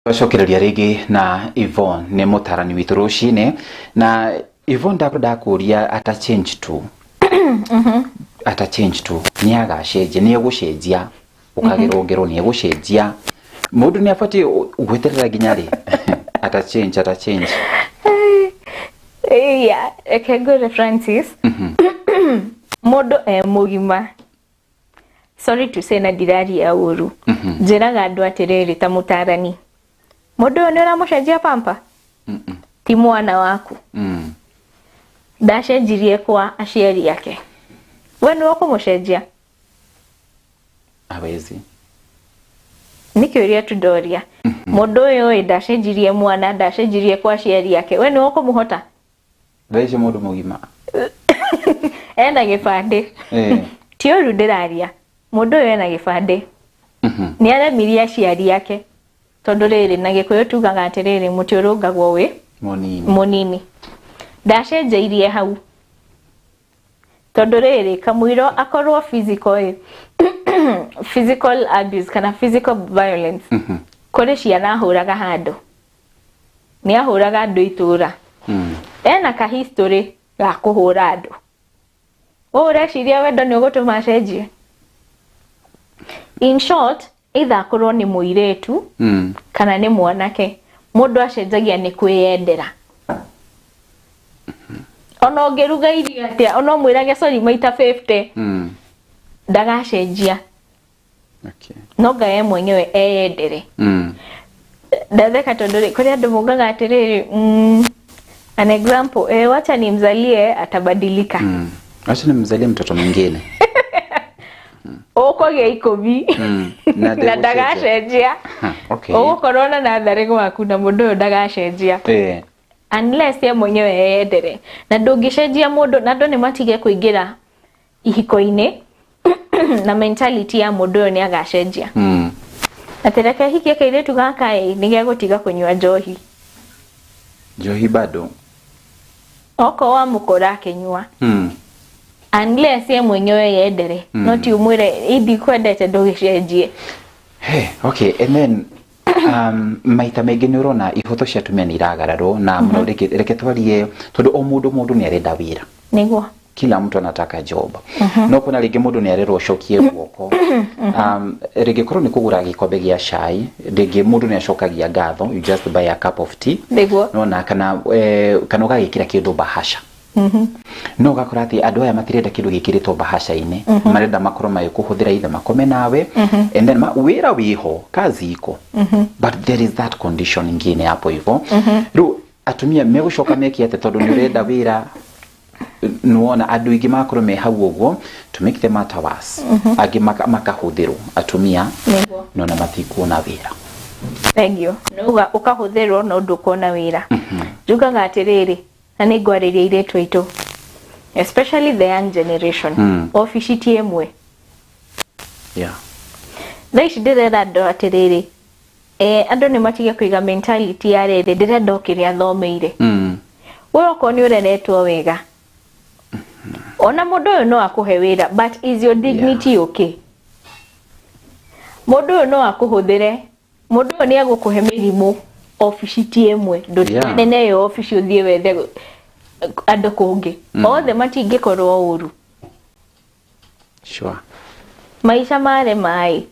Twacokereria rĩngĩ na Yvonne nĩ mũtarani witũ rũcinĩ. Na Yvonne, ndakũria ata change tu, ata change tu, nĩ agacenjia, nĩ egũcenjia, ũkagĩrwo ngero, nĩ egũcenjia. Mũndũ nĩ abatiĩ gweterera nginya rĩ ata change, ata change? Yeah, reke ngwĩre, Francis, mũndũ e mũgima, sorry to say, na ndiraria ũru, njĩraga andũ atĩrĩrĩ, ta mũtarani, mũndũ ũyũ nĩ ũramũcenjia pamper, ti mwana waku. Ndacenjirie kwa aciari ake, we nĩwe ũkũmũcenjia? Hawezi. Nĩ kĩũria tu ndoria. Mũndũ ũyũ ĩ ndacenjirie mwana, ndacenjirie kwa aciari ake, we nĩwe ũkũmũhota? Thaa ici mũndũ mũgima. Ena gĩbandĩ. Ti ũru ndĩraria, mũndũ ũyũ ena gĩbandĩ, nĩ aremirie aciari ake, tondũ rĩrĩ, na Gĩkũyũ tugaga atĩrĩrĩ, mũtĩ ũrũngagwo wĩ mũnini. Mũnini. Ndacenjeirie hau, tondũ rĩrĩ, kamũiro akorwo physical ĩ, physical abuse kana physical violence, kũrĩ ciana ahũraga handũ, nĩ ahũraga andũ itũra, ena ka history ga kũhũra andũ. Ũũ ũreciria wendo nĩ ũgũtũma acenjie? In short, either akorwo nĩ mũirĩtu kana nĩ mwanake, mũndũ acenjagia nĩ kwĩyendera. Ona ũngĩruga irio atĩa, ona ũmwĩrage sorry maita 50, ndagacenjia. No nga ye mwenyewe eyendere. Ndatheka tondũ rĩ, kũrĩ andũ mugaga atĩrĩrĩ, an example, wacha nimzalie, atabadilika. Acha nimzalie mtoto mwingine. Ũkũgĩa 10 na na ndagacenjia. Ha, okay. Ũgũkorwo na natharĩ gwaku na mũndũ ũyũ ndagacenjia unless ye mwenyewe eyendere. Na ndũngĩcenjia mũndũ, na andũ nĩ matige kũingĩra ihiko-inĩ na mentality ya mũndũ ũyũ nĩ agacenjia, atĩ reke hikie kairĩtu gaka ĩ, nĩ gegũtiga kũnyua njohi. Njohi bado. Okorwo wamũkora akĩnyua, unless ye mwenyewe yendere, no ti ũmwĩre indikwendete, ndũgĩcenjie. Hey, okay, and then maita maingĩ nĩ ũrona ihoto cia atumia nĩ iragararwo na mũno. Reke twarie, tondũ o mũndũ nĩ arenda wĩra. Kila mtu anataka job, no kuna rĩngĩ mũndũ nĩ arerwo cokie guoko, rĩngĩ korwo nĩ kũgũra gĩkombe gĩa cai, rĩngĩ mũndũ nĩ acokagia ngatho, you just buy a cup of tea. Nona kana kana ũgagĩkĩra kĩndũ bahasha, no ũgakora atĩ andũ aya matirenda kĩndũ gĩkĩrĩtwo bahasha-inĩ, marenda makorwo magĩkũhũthĩra ithe makome nawe. And then wĩra wĩho, kazi iko, but there is that condition ingine hapo hivyo. Rĩu atumia megũcoka meke atĩa? Tondũ nĩ ũrenda wĩra, nĩwona andũ aingĩ magakorwo me hau ũguo. To make the matter worse, angĩ makahũthĩrwo atumia nona matikuona wĩra. Thank you. Nauga ũkahũthĩrwo no ndũkuona wĩra. Njugaga atĩrĩrĩ, na nĩ ngwarĩria airĩtu aitũ, especially the young generation, obici ti ĩmwe. Thaa ici ndĩrera andũ atĩrĩrĩ, andũ nĩ matige kũiga mentality ya rĩrĩ, ndĩrenda o kĩrĩa thomeire. We okorwo nĩ ũreretwo wega, ona mũndũ ũyũ no akũhe wĩra, but is your dignity okay? Mũndũ ũyũ no akũhũthĩre, mũndũ ũyũ nĩ egũkũhe mĩrimũ. Obici ti ĩmwe, ndũtigane na ĩyo obici, ũthiĩ wethe andũ kũngĩ. Othe matingĩkorwo ũru. Maica marĩ maĩ,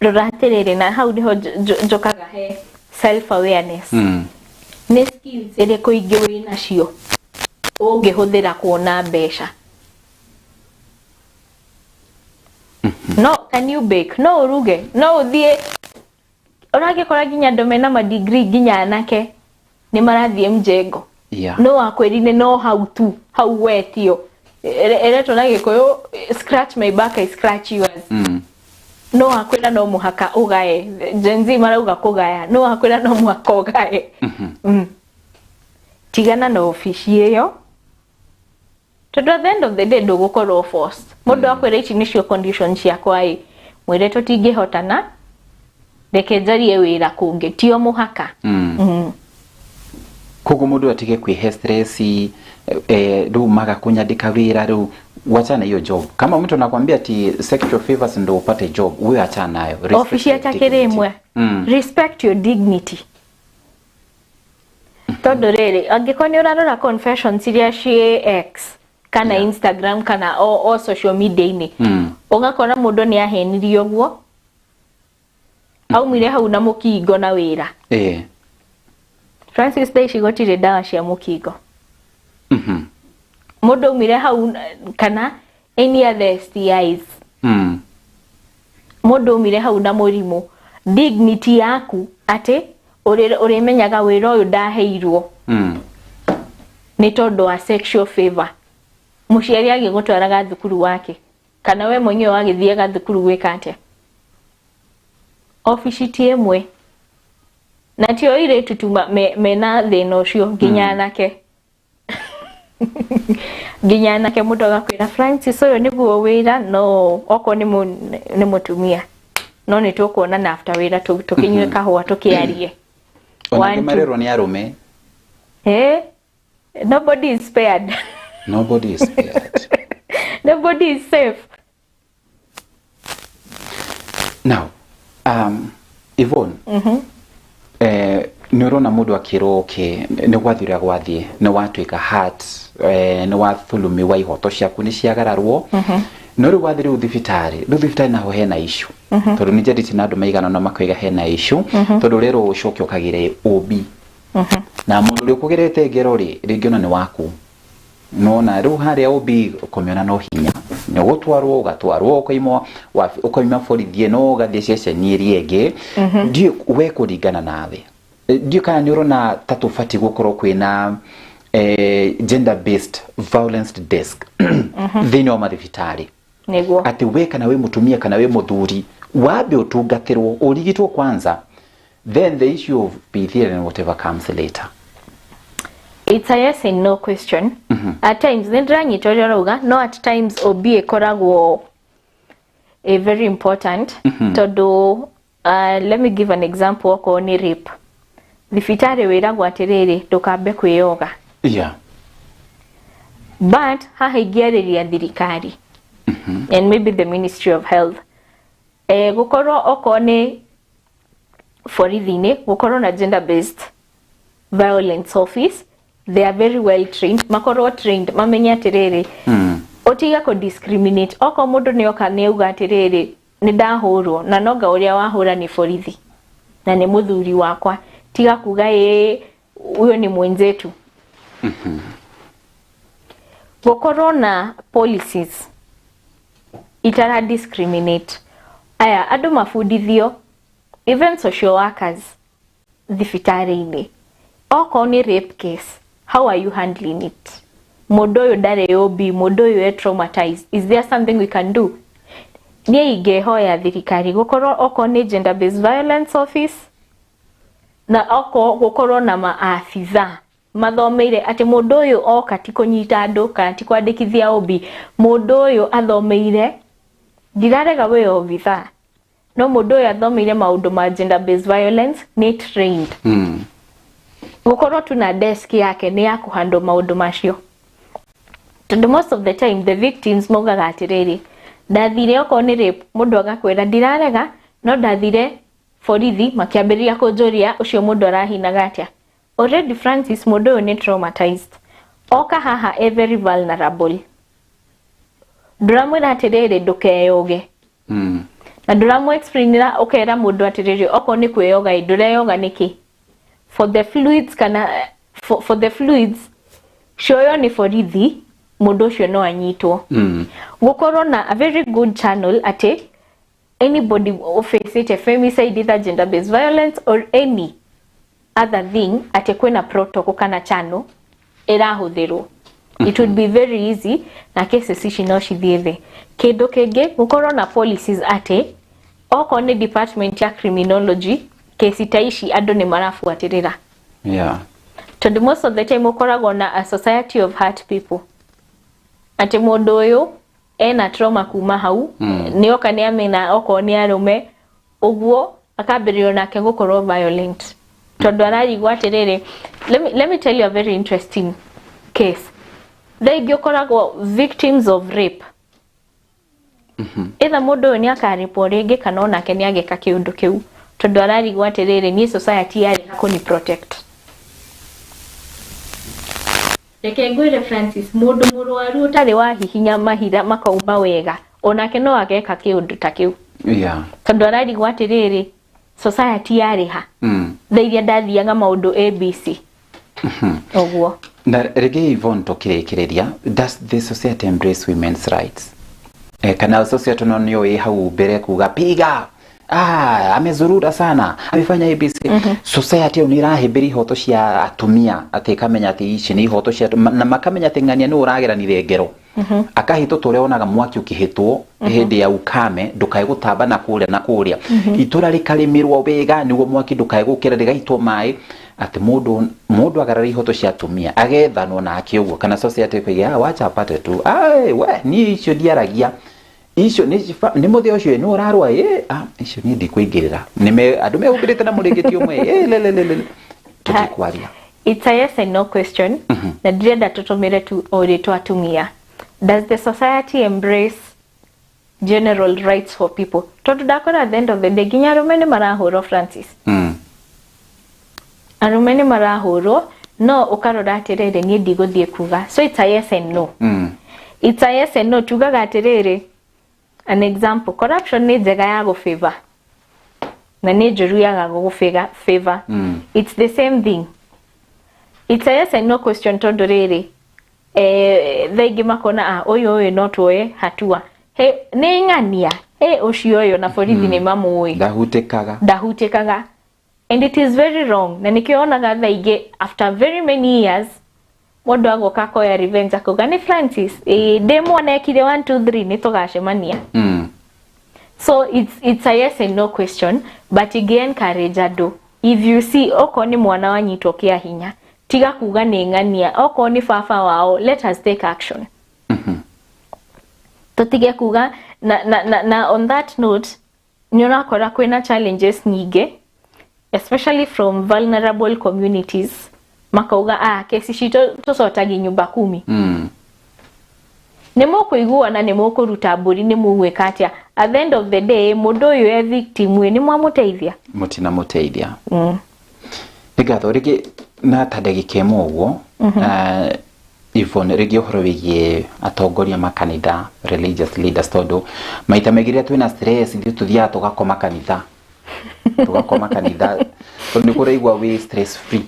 rora atĩrĩrĩ, na hau nĩho njũkaga he self awareness. Nĩ skills ĩrĩkũ ingĩ wĩ nacio ũngĩhũthĩra kuona mbeca? No can you bake? No ũruge? No ũthiĩ ũragĩkora nginya andũ mena madigrii, nginya anake nĩ marathiĩ mjengo. No wakwĩrire no hau tu, hau wetio. Ĩretwo na Gĩkũyũ, "Scratch my back, I scratch yours." No wakwĩra no mũhaka ũgae. Gen Z marauga kũgaya. No wakwĩra no mũhaka ũgae. Tigana na obici ĩyo, tondũ at the end of the day ndũgũkorwo forced. Mũndũ akwĩra ici nĩcio condition ciakwa ĩ, mwĩre tũtingĩhotana, reke njarie wĩra kũngĩ, ti o mũhaka. Koguo mũndũ atige kwĩhe stress, rĩu maga kũnyandĩka wĩra rĩu. Wachana hiyo job. Kama mtu anakuambia ati sexual favors ndo upate job, wewe achana nayo. Respect obici your atakĩrĩ dignity. ĩmwe. Respect your dignity, tondũ rĩrĩ, angĩkorwo nĩ ũrarora confessions iria ciĩ X kana Instagram kana o social media-inĩ, ũgakora mũndũ nĩ ahenirio ũguo, aumire hau na mũkingo na wĩra. Francis, thaa ici gũtirĩ ndawa cia mũkingo. Mũndũ aumire hau kana any other STIs, mũndũ aumire hau na mũrimũ. Dignity yaku, atĩ ũrĩmenyaga wĩra ũyũ ndaheirwo nĩ tondũ wa sexual favor. Mũciari agĩgũtwaraga thukuru wake, kana we mwenyewe wagĩthiaga thukuru gwĩka atĩa? Obici ti ĩmwe, na tio airĩtu tu mena thĩna ũcio, nginya anake, nginya anake. Mũndũ agakwĩra, "Francis, ũyũ nĩguo wĩra, no okorwo nĩ mũtumia, no nĩ tũkuonana after wĩra, tũkĩnyue kahũa, tũkĩarie." Ona One, angĩ two. marerwo nĩ arũme. Eh? Nobody is spared. Nobody is spared. Nobody is safe. Now, Yvonne, nĩ ũrona mũndũ akĩrwo, okay, nĩ gwathiĩ ũrĩa gwathiĩ, nĩ watuĩka hurt, nĩ wathulumiwa, ihoto ciaku nĩ ciagararwo, no rĩu wathiĩ rĩu thibitarĩ, rĩu thibitarĩ naho hena issue, tondũ nĩ njarĩtie na andũ maigana na makoiga hena issue, tondũ rĩrwo ũcoke ũkagĩre OB na mũndũ ũrĩa ũkũgerete ngero rĩ, rĩngĩ ona nĩ waku, nona rĩu harĩa OB kũmĩona no hinya, nĩ ũgũtwarwo, ũgatwarwo, ũkaimwo, ũkaima borithi ĩno, ũgathiĩ ceceni ĩrĩa ĩngĩ. Ndiũ we kũringana nawe, ndiũ kana nĩ ũrona ta tũbatiĩ gũkorwo kwĩna gender based violence desk thĩinĩ wa mathibitarĩ, Nĩguo. Atĩ we kana wĩ mũtumia kana wĩ mũthuri, wambe ũtungatĩrwo, ũrigitwo kwanza, then the issue of PTL and whatever comes later? It's a yes and no question. At times nĩ ndĩranyita ũrĩa ũrauga, no at times OB ĩkoragwo a very important, tondũ let me give an example. Okorwo nĩ rape, thibitarĩ wĩragwo atĩrĩrĩ, ndũkambe kwĩyoga. But haha ingĩarĩria thirikari and maybe the Ministry of Health, gũkorwo okorwo nĩ borithi-inĩ, gũkorwo na gender based violence office. They are very well trained, makorwo trained mamenye atĩrĩrĩ, ũtige kũ discriminate. Okorwo mũndũ nĩ oka nĩ auga atĩrĩrĩ, nĩ ndahũrwo, na nonga ũrĩa wahũra nĩ borithi na nĩ mũthuri wakwa, tiga kuga, "Ĩĩ, huyo ni mwenzetu." Gũkorwo na policies itara discriminate aya andũ, mabundithio, even social workers thibitarĩ-inĩ, okorwo nĩ rape case, how are you handling it? Mũndũ ũyũ ndarĩ OB, mũndũ ũyũ e traumatized, is there something we can do? Niĩ ingĩhoya thirikari gũkorwo okorwo nĩ gender based violence office, na okorwo gũkorwo na maabitha mathomeire atĩ mũndũ ũyũ oka ti kũnyita andũ kana ti kwandĩkithia OB, mũndũ ũyũ athomeire. Ndirarega wĩ obitha, no mũndũ ũyũ athomeire maũndũ ma gender based violence, nĩ trained. Gũkorwo tu na desk yake nĩ ya kũhandle maũndũ macio, tondũ most of the time the victims maugaga atĩrĩrĩ, ndathire, okorwo nĩ rape, mũndũ agakwĩra, "Ndirarega, no ndathire borithi makĩambĩrĩria kũnjũria ũcio mũndũ arahinaga atĩa." Already, Francis, mũndũ ũyũ nĩ traumatized, oka haha e very vulnerable. Ndũramwĩra atĩrĩrĩ, ndũkeyoge, na ndũramũ explainĩra, ũkera mũndũ atĩrĩrĩ, okorwo nĩ kwĩyoga ĩ, ndũreyoga nĩkĩ? For the fluids kana for the fluids cioyo nĩ borithi, mũndũ ũcio no anyitwo. Gũkorwo na a very good channel atĩ anybody facing femicide, either gender based violence or any other thing, atĩ kwĩna protocol kana channel ĩrahũthĩrwo, it would be very easy na cases ici no cithiĩ thĩ. Kĩndũ kĩngĩ, gũkorwo na policies atĩ okorwo nĩ department ya criminology, kesi ta ici andũ nĩ marabuatĩrĩra, tondũ most of the time ũkoragwo na a society of hurt people, atĩ mũndũ ũyũ ena trauma kuma hau, nĩ oka nĩ amena okorwo nĩ arũme ũguo, akambĩrĩria nake gũkorwo violent tondũ ararigwo atĩrĩrĩ. Let me tell you a very interesting case. Thaa ingĩ ũkoragwo victims of rape, either mũndũ ũyũ nĩ akarĩpwo rĩngĩ kana onake nĩ agĩka kĩũndũ kĩu, tondũ ararigwo atĩrĩrĩ, niĩ society yarĩ kũni protect. Reke ngwĩre, Francis, mũndũ mũrwaru ũtarĩ wahihinya mahira makauma wega, onake no ageka kĩũndũ ta kĩu, tondũ ararigwo atĩrĩrĩ, society yarĩ ha thaa iria ndathiaga maũndũ ABC ũguo? Na rĩngĩ, Yvonne, tũkĩrĩkĩrĩria, does the society embrace women's rights? Kana society no nĩyo ĩ hau mbere kuga, "Piga, ah, amezurura sana, amefanya ABC"? Society ĩyo nĩ ĩrahĩmbĩria ihoto cia atumia, atĩ ĩkamenya atĩ ici nĩ ihoto cia na makamenya atĩ ng'ania nĩ ũrageranire ngero akahĩtwo ta ũrĩa wonaga mwaki ũkĩhĩtwo hĩndĩ ya ukame, ndũkae gũtamba na kũrĩa na kũrĩa, itũra rĩkarĩmĩrwo wega nĩguo mwaki ndũkae gũkĩra, rĩgaitwo maĩ, atĩ mũndũ agarara ihoto cia atumia agethanwo nake ũguo? Kana society ĩkoiga, "Ah, wacha apate tu, ai we, niĩ icio ndiaragia, icio nĩ mũthĩ ũcio nĩ ũrarũa, ĩ ah, icio niĩ ndikũingĩrĩra, nĩ andũ mehumbĩrĩte na mũrĩngĩti ũmwe, ĩ le le le le, tũtikwaria"? It's a yes and no question, na ndirenda tũtũmĩre tu o rĩtwa atumia. Does the society embrace general rights for people? Tondũ ndakora at the end of the day nginya arũme nĩ marahũrwo, Francis. Arũme nĩ marahũrwo, no ũkarora atĩrĩrĩ, niĩ ndigũthiĩ kuga. So it's a yes and no. It's a yes and no. Tugaga atĩrĩrĩ, an example, corruption nĩ njega ya gũfavor na nĩ njũru yaga gũgũfavor favor. It's the same thing, it's a yes and no question, tondũ rĩrĩ, thaa ingĩ makona, ah, ũyũ no tuoye hatua. He, nĩ ng'ania he ũcio ũyũ na borithi nĩ mamũĩ. Ndahutĩkaga. Ndahutĩkaga, and it is very wrong, na nĩkĩo onaga thaa ingĩ after very many years mũndũ agoka akoya revenge, akauga nĩ Francis, ĩĩ, ndĩ mwana ekire 1 2 3, nĩ tũgacemania. So it's a yes and no question, but ingĩ encourage andũ, if you see, okorwo nĩ mwana wanyitwo kĩa hinya, tiga kuga nĩ ng'ania, okorwo nĩ baba wao, let us take action. Tũtige kuga. Na on that note, nĩ ũrakora kwĩna challenges nyingĩ, especially from vulnerable communities, makauga, "Ah, kesi citũ tũcotagi nyumba kumi." Nĩ mũkũiguana, nĩ mũkũruta mbũri, nĩ mũgwĩka atĩa? At the end of the day, mũndũ ũyũ e victim ĩ, nĩ mwamũteithia? Mũtinamũteithia. Nĩ ngatho rĩngĩ na ta ndagĩka ĩmwe ũguo, Yvonne, rĩngĩ ũhoro wĩgiĩ atongoria makanitha, religious leaders, tondũ maita maingĩ rĩrĩa twĩna stress ithuĩ tũthiaga tũgakoma kanitha, tondũ nĩ kũraigua wĩ stress free,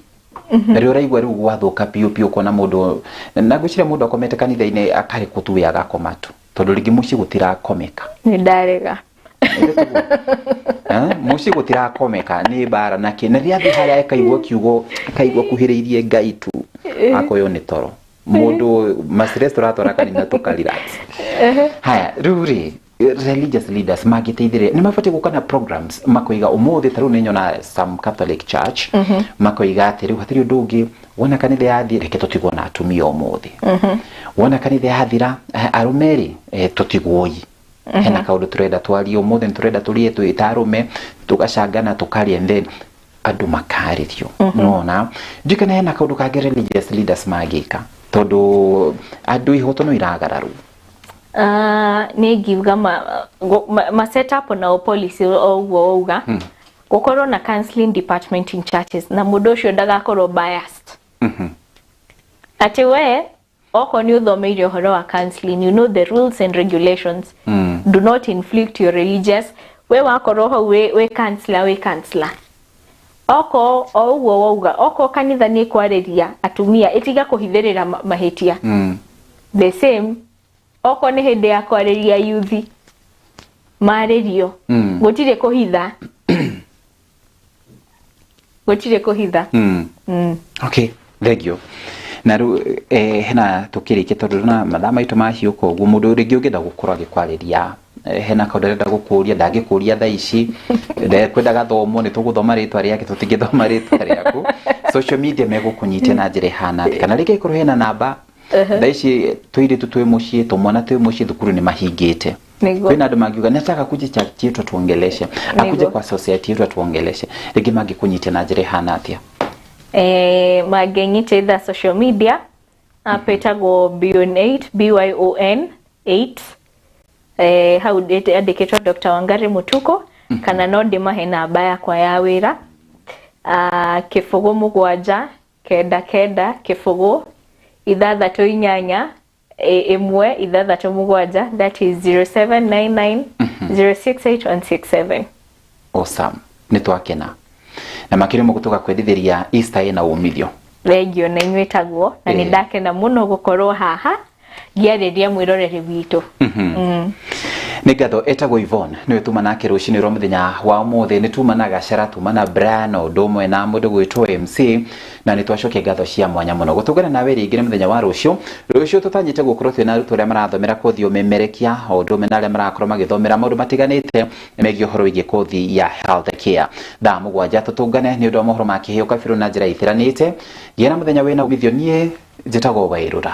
na rĩrĩa ũraigua rĩu gwathũka biũ biũ, ũkona mũndũ na ngwĩciria mũndũ akomete kanitha-inĩ akarĩkwo tu we agakoma tu, tondũ rĩngĩ mũciĩ gũtirakomeka. Nĩ ndarega. Eh, mũciĩ gũtirakomeka, nĩ mbara na kĩ, na rĩrĩa athiĩ harĩa akaigua kiugo, akaigua kuhĩrĩirie Ngai tu, akoywo nĩ toro. Mũndũ ma stress tũratwara kanitha tũka relax. Haya, rĩu rĩ, religious leaders mangĩteithĩrĩria, nĩ mabatiĩ gũka na programs, makoiga ũmũthĩ, ta rĩu nĩ nyona some Catholic church makoiga atĩ rĩu hatirĩ ũndũ ũngĩ, wona kanitha yathiĩ, reke tũtigwo na atumia ũmũthĩ, wona kanitha yathira, arũme rĩ, tũtigwoi, hena kaũndũ tũrenda twarie ũmũthĩ, nĩ tũrenda tũrie twĩ ta arũme, tũgacangana, tũkaria, and then andũ makarĩrio. Nona ndiũ kana hena kaũndũ kangĩ religious leaders mangĩka, tondũ andũ ihoto no iragararwo? Nĩ ngiuga ma set up na policy o ũguo wauga, gũkorwo na counseling department in churches, na mũndũ ũcio ndagakorwo biased, atĩ we okorwo nĩ ũthomeire ũhoro wa counseling, you know the rules and regulations. Do not inflict your religious, we wakorwo hau wĩ counselor, wĩ counselor. Okorwo o ũguo wauga, okorwo kanitha nĩ kwarĩria atumia, ĩtiga kũhithĩrĩra mahĩtia. The same, okorwo nĩ hĩndĩ ya kwarĩria yuthi, marĩrio. Gũtirĩ kũhitha, gũtirĩ kũhitha. Okay, thank you. Na rĩu hena tũkĩrĩkia, tondũ na mathaa maitũ mahiũka ũguo, mũndũ rĩngĩ ũngĩenda gũkorwo agĩkwarĩria, hena kaũndũ arenda gũkũria, ndangĩkũria thaa ici, ndekwendaga thomwo, nĩ tũgũthoma rĩtwa rĩake, tũtingĩthoma rĩtwa rĩaku. Social media megũkũnyitia na njĩra ĩhana atĩa? Kana rĩngĩ ĩkorwo hena namba, thaa ici tũirĩtu twĩ mũciĩ, tũmwana twĩ mũciĩ, thukuru nĩ mahingĩte. Kwĩna andũ mangiuga, "Nataka kuja church yetu atuongeleshe," akuje kwa society yetu atuongeleshe, rĩngĩ mangĩkũnyitia na njĩra ĩhana atĩa? Mangĩnyita either social media, App ĩtagwo Byon 8, BYON 8. Hau yandĩkĩtwo Dr. Wangari Mutuku, kana no ndĩmahe namba yakwa ya wĩra, 0 7 9 9 0 6 8 1 6 7, that is 0799 068167. Awesome, nĩ twakena na makĩria mũgũ tũgakwendithĩria Easter ĩna umithio. Thengio na inyuĩ taguo, na nĩ ndakena mũno gũkorwo haha ngĩarĩria mwĩroreri witũ. Nĩ ngatho. Etagwo Yvonne, nĩwe tuma nake rũcinĩ rwa mũthenya wa ũmũthĩ. Nĩ tuma na Gacera, tuma na Brian, o ũndũ ũmwe na mũndũ gwĩtwo MC, na nĩ twacokia ngatho cia mwanya mũno. Gũtũngana nawe rĩngĩ nĩ mũthenya wa rũciũ. Rũciũ tũtanyĩte gũkorwo twĩna arutwo arĩa marathomera kothi ũmemerekia, o ũndũ ũmwe na arĩa marakorwo magĩthomera maũndũ matiganĩte megiĩ ũhoro wĩgiĩ kothi ya health care. Thaa 7 tũtũngane nĩ ũndũ wa mohoro ma kĩheo kabirũ na njĩra itiranĩte. Gĩa na mũthenya wĩna umithio. Niĩ njĩtagwo Wairũra.